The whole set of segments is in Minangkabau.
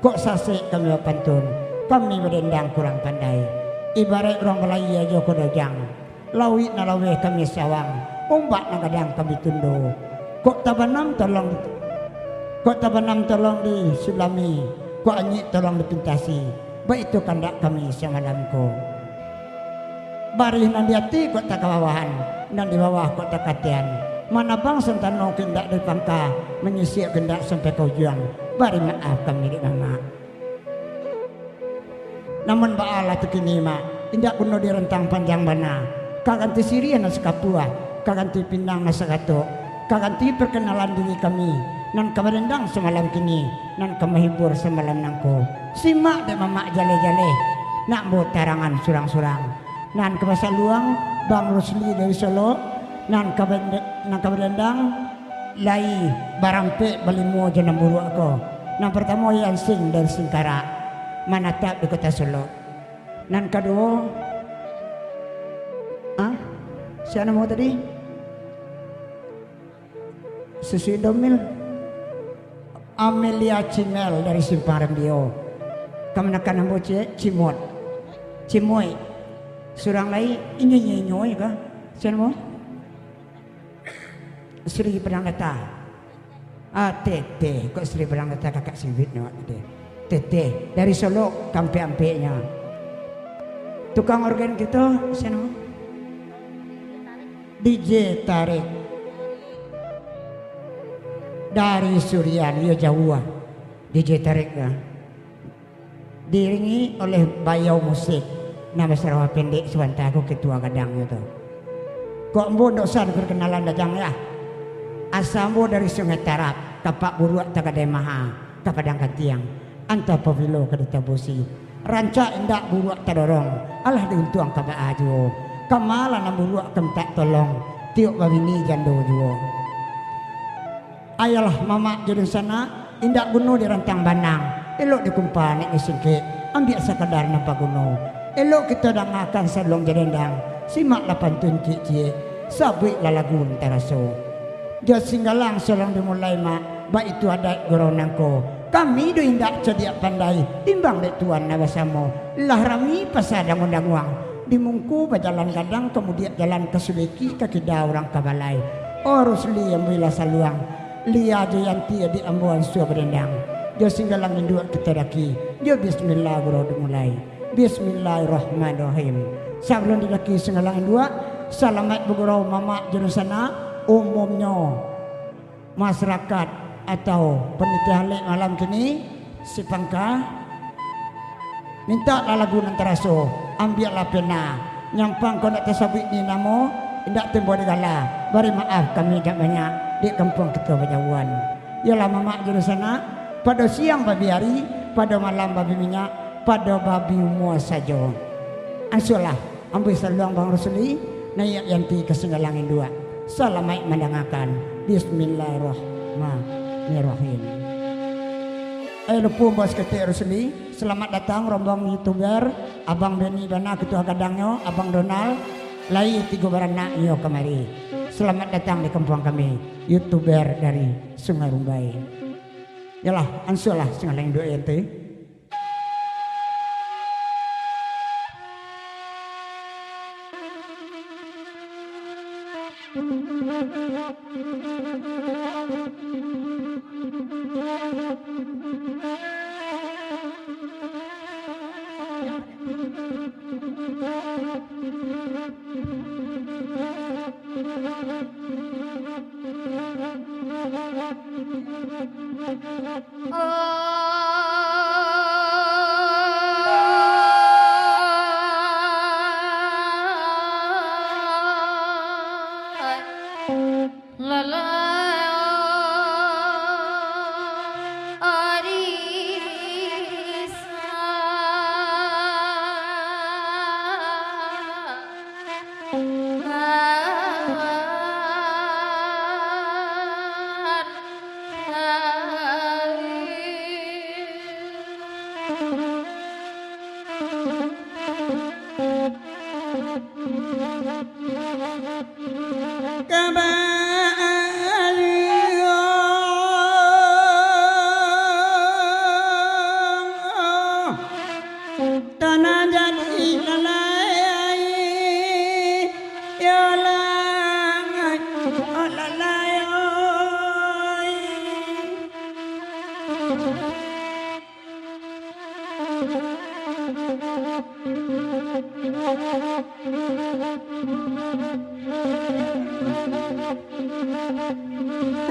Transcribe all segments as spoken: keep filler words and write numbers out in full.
Kok sasek kami bapantun, kami badendang kurang pandai. Ibaraik urang balayia jo kodojang, lauik nan laweh kami sawang, ombak nan gadang kami tundo. Kok tabanam tolong, kok tabanam tolong disulami, kok anyuik tolong dipintasi, baitu kandak kami samalam ko. Barih nan di ati kok takabawahan, nan di bawah kok takatian. Manabang santano kok indak dari pangka, manyisiak kok indak sampai ka ujuang. Bari maaf kami dek mamak. Namun baalah tu kini, Mak, indak guno dirantang panjang bana. Ka ganti siriah nan sakapua, ka ganti pinang nan sagatok, ka ganti parkanalan diri kami, nan ka badendang samalam kini, nan ka mahibur samalam nangko. Simak dek mamak jaleh-jaleh, nak ambo tarangan surang-surang. Nan ka basaluang, Bang Rusli dari Solok, nan ka bende-, nan ka badendang, lai barampek balimo jo nan buruak ko. Nan partamo, Yansing dari Singkarak, manatap di Kota Solok. Nan kaduo, ah, sia namo tadi? Susu Indomil. Amelia Cimel dari Simpang Rendio. Kamanakan ambo ciek, Cimot. Cimoi. Surang lai, inyo, inyo, inyo ka? Sia namo? Sri Padang Data. Ah, Teteh, kok Sri Padang Data kakak siwit nyo, Teteh. Teteh, dari Solok, kampek-ampeknyo. Tukang organ kito, sia namo? D J Tarek. Dari Surian, iyo jauah ah. D J Tarek ah. Diiringi oleh bayau musik, nan basarawa pendek sabanta ko ketua gadangnyo tu. Kok ambo ndak usah diperkenalan dajang lah. Asa ambo dari Sungai Tarap, tapak buruak tagadai maha, ka Padang Kantiang, antah pabilo ka ditabusi. Rancak indak buruak tadorong, alah diuntuang ka baa juo. Kama lah nan buruak ka mintak tolong, tiok babini jando juo. Ayolah mamak jo dunsanak, indak guno dirantang banang, elok dikumpa nek disingkek, ambiak sakadar nan paguno. Elok kito dangakan saluang jo dendang, simaklah pantun ciek-ciek, sabuiklah lagu nan taraso. Jo Singgalang saluang dimulai, Mak, baitu adaik gurau nangko. Kami doh indak cadiak pandai, timbang dek tuan nan basamo. Lah rami pasa danguang-danguang, di mungko bajalan gadang, kamudiak jalan ka Suleki, ka kida urang ka balai. Oh Rusli, ambiaklah saluang, Lia jo Yanti adiak ambo ansua badendang. Jo Singgalang induak kito daki, jo bismillah gurau dimulai. Bismillahirrahmanirrahim. Sabalun didaki Singgalang induak, salamaik bagurau mamak jo dunsanak, umumnyo masarakat atau panitih alek malam kini, sipangka, mintaklah lagu nan taraso, ambiaklah pena, nyampang kok ndak tasabuik ni namo, indak tumbuah digala, bari maaf kami dak banyak, dek kampuang kito bajauahan. Iyolah mamak jo dunsanak, pado siang babi ari, pado malam babi minyak, pado babi umua sajo. Ansualah, ambo saluang Bang Rusli, naiak Yanti ka Singgalang induak. Salamaik mandangakan. Bismillahirrahmanirrahim. Eh, lupo ambo saketek Rusli. Selamat datang rombongan YouTuber, Abang Benny bana ketua gadangnyo, Abang Donald, lai tigo baranak iyo kamari. Selamat datang di kampuang kami, YouTuber dari Sungai Rumbai. Yalah, ansualah Singgalang induak Yanti.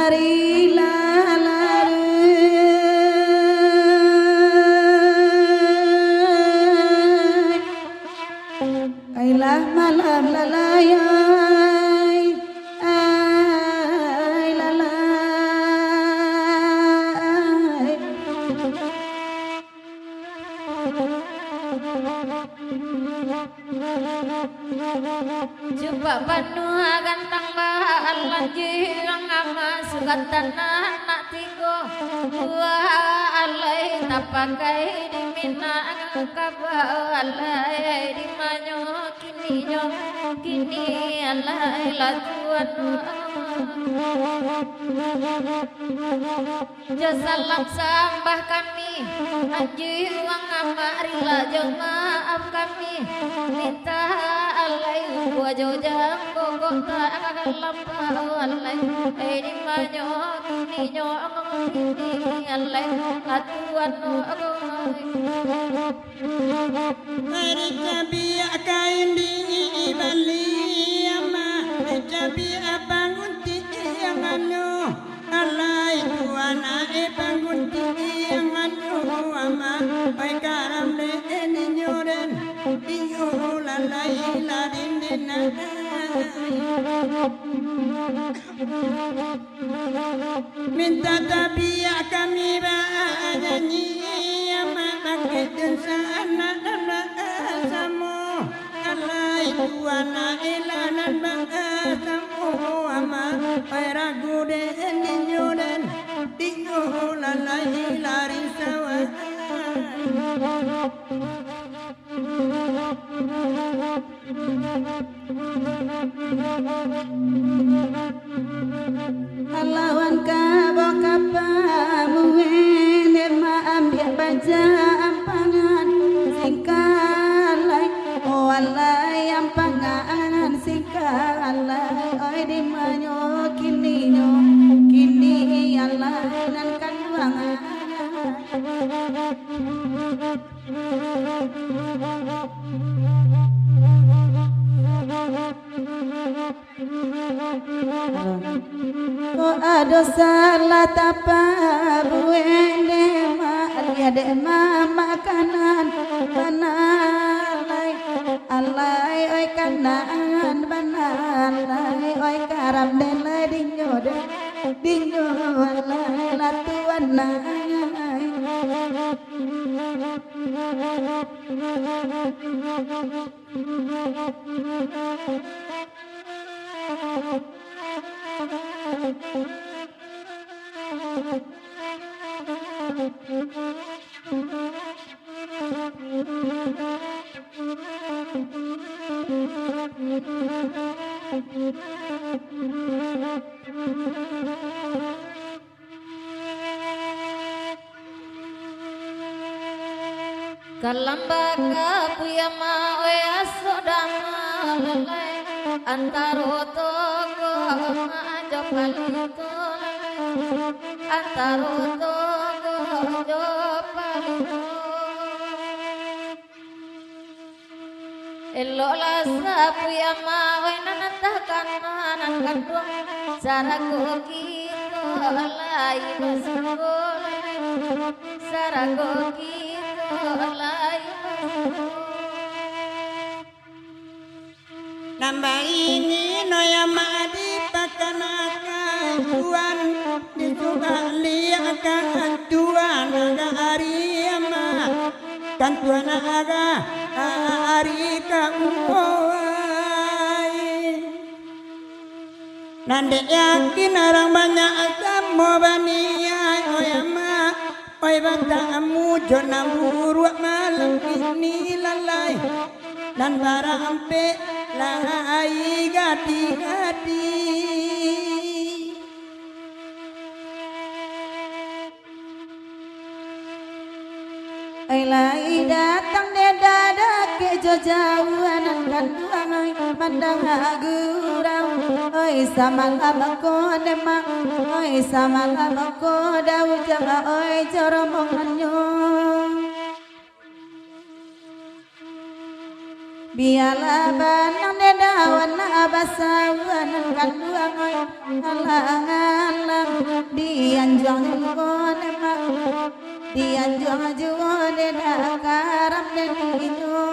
Ari lah larui, ai lah malam lalai, ai, ai lalai. Cupak panuah gantang balanjuang, amak sugatan anak tigo buah, alai tapakai di Minangkabau, alai di manyo kininyo, kini alai lah tuan. Jo salam sambah kami, anjuang amak rila jo maaf kami, mintak alai buah jo jangko kok talampau alai, ai di manyo kininyo, kini alai lah tuan. Ari tabiak kain dibali, amak, ari tabiak bangun tiang anu, alai tuan, ari bangun tiang anu, amak, oi karam dek ninyo den, iyo lalai lah dindin ai. Mintak tabiak kami banyanyi, amak, bakeh dunsanak nan basamo. Alai tuan, ari lah nan basamo, amak, pai ragu den ninyo den, iyo lalai lah risau ai. Alawan kabo ka pamuweh, dek maambiak baja ampangan singkalai. O alai ampangan singkalai, oi di manyo kininyo, kini alai nan kanduang. Kok ado salah tapabuek, dek ma-, dek mamakanan bana lai. Alai oi kanan bana lai, oi karam den lai dinyo den, dinyo alai lah tuan ai. Kalambaka puyama, oi, aso dama lalai, antaro togo jo palito lalai, antaro togo jo palito. Eloklah sapuya ma, oi, nan antah kana nan kanduang, sarago kito lai basuo, sarago kito lai basuo. Nan baini no ya ma dipakanakan tuan, disugaliakan tuan agak ari ma. Kan tuan agak ari ka uwai. Nan dek yakin urang banyak samo baniai, oi ama, oi batamu jo nan buruak malam kini lalai, nan barampek lai gadih-gadih. Ai lai datang dek dakek jo jauah nan kanduang ai, mandanga gurau. Oi samalam ko dema, oi samalam ko dau jama, oi jo rombongannyo. Bialah banang dek dawan nak basawa nan kanduang, oi, alang-alang dianjuang juo dek mak, dianjuang juo dek dakaram dek inyo.